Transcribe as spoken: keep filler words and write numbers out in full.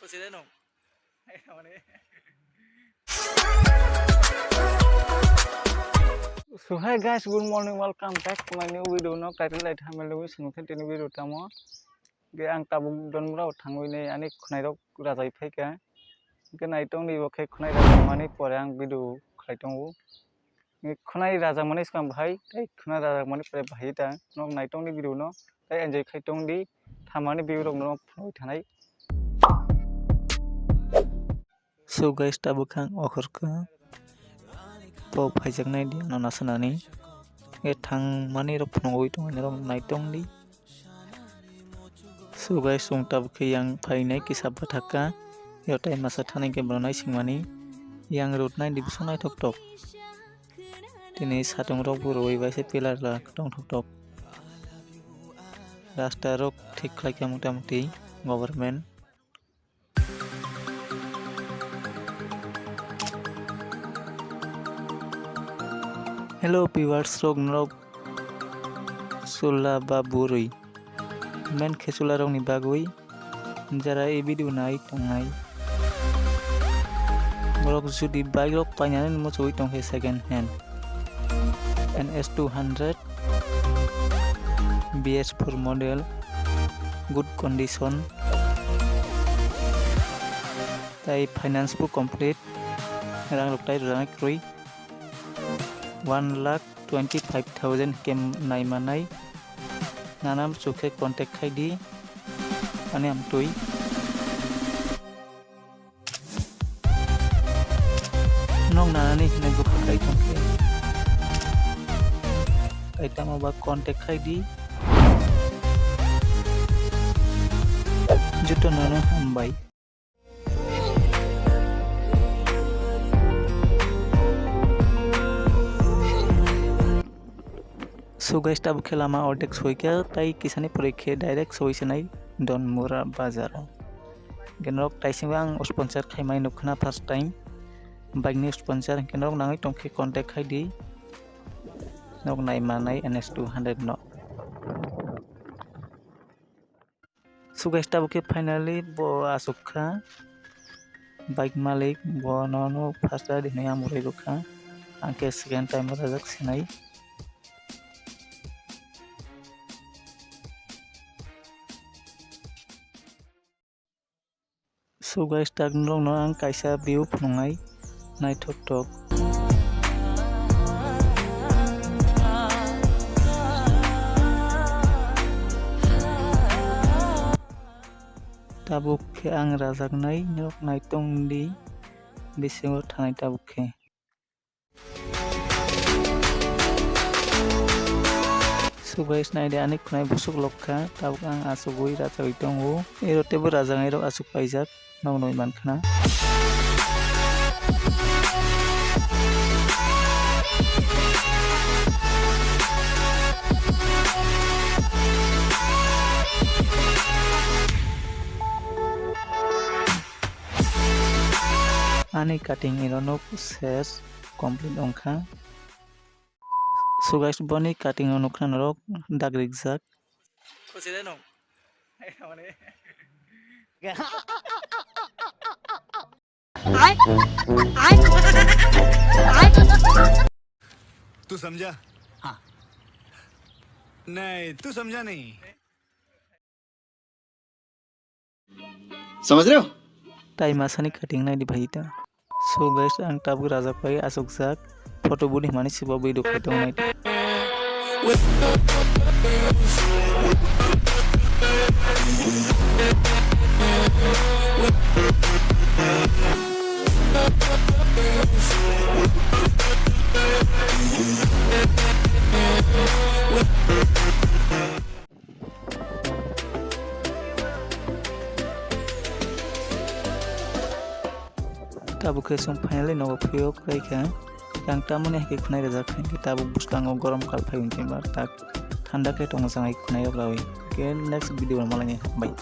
So hi guys, good morning, welcome back to my new video. No, kaitor lai thamel wi sunu khe tini video tamo. Ge ang tabuk don mura thangwi nei ani khwnai rok rajai phaika. Ge nai tong ni bo khe khwnai rajak mani pore ang video khlai tongo. Khwnai rajak mani swkang bahai, tei khwnai rajak mani pore bahai ta. Nok nai tong di video no, tei enjoy khai tong di, thamani view rok no phunui thanai. So guys, tabuk ang okhor kha. Po phaijak nai di ano nasanani. E thang mani rok phunugwi tong ani rok nai tong di. So guys, chwng tabuk khe yang phainai kisa bwthak kha. Yo tai masa thani khe bono naisingmani. Yang road nai di bwswk naithok tok. Tini satung rok bo rwui bai se pillar la tongthok tok. Rasta rok thik khlai kha mota moti government. Hello viewers rok, norok chwla ba bwrwi men khe chwla rokni bagwi jara e video nai tongnai. Borok jodi bike rok painani muchungwi tongkhe second hand N S two hundred B S four model, good condition, tai finance bo complete, rang rok tai rwjaknai kwrwi, one lakh twenty five thousand khe nai manai. Nana muchung khe contact khai di ani amtwi. Nok nanani hinwi bwkha kai tongkhe, kaitamo ba contact khai di. Joto nono hambai. So guys, tabuk khe lama ordek soikha, tai kisani pore khe direct soi sanai Donmura bazar o. Hwnkhe norok taisingo ang sponsor khaimani nukha na first time. Bike ni sponsor hwnkhe norok nangwi tongkhe contact khai di. Norok nai manai N S two hundred no. So guys, tabuk khe finally bo achuk kha. Bike malik bo nono first ride hinwi ang rwi rwkha. Ang khe second time rajak sinai. So guys, tak norokno ang kaisa view phunuknai naithok thok. Tabuk khe ang rajaknai norok naitong di bisingo thanai tabuk khe. So guys, nai de ani khwnai busuk lok kha, tabuk ang achugwi rachagwi tongo. Ero teibo rajaknai rok achuk paijak, nok nwi man khna. Ani cutting ero nok ses complete wngkha. So guys, boni cutting o nukha norok dag rijak. तू समझा? हाँ। नहीं, तू समझा नहीं। समझ रहे हो? Tai masani cutting nai di bhai ta. So guys, ang tabuk rajak pai achukjak. Photo budi hwnmani sibo video khai tongnai. Tabuk khe chwng finally nogo phiyok rai kha. Yang tamoni hai khe khwnai rwjak kha, hinkhe tabuk bwskango gorom kal phai hwn khe bar tak thanda khe tongo chwng hai khwnai rok rawi. Khe next video o malai nai, bye.